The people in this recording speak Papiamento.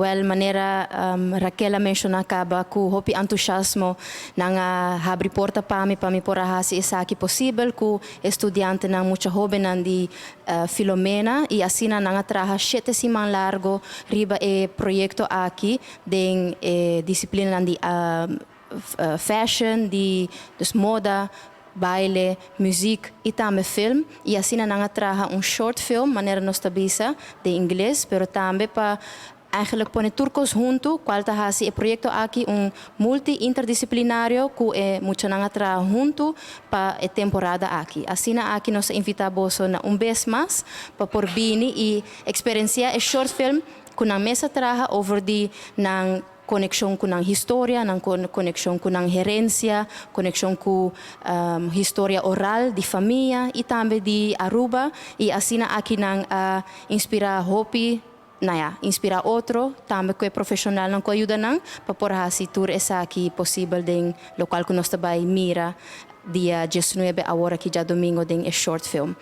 Well, manera Raquel a menciona caba, cu hopi entusiasmo nan a habri porta pa mi por haci esaki posibel cu studiantenan, mucha hobennan di Filomena, y asina nan a traha 7 siman largo riba e proyecto aki den disciplina di fashion, di dus moda, baile, muziek y tambe film. Y asina nan a traha un short film, manera nos ta bisa, di ingles, pero tambe pa eigenlijk pone tur cos hunto, cual ta haci e proyecto aki un multi-interdisciplinario cu e muchanan a traha hunto pa e temporada aki. Asina aki nos ta invita boso na un bes mas pa por bini y experiencia e short film cu nan mes a traha over di nan conexion cu nan historia, nan conexion cu nan herencia, conexion cu historia oral di famia y tambe di Aruba, y asina aki nan a inspira hopi, nou ja, inspira otro, tambe cu profesionalnan cu yuda nan pa por haci tur esaki posibel den locual cu nos tambe mira dia 19 awor aki, diadomingo, den e short film.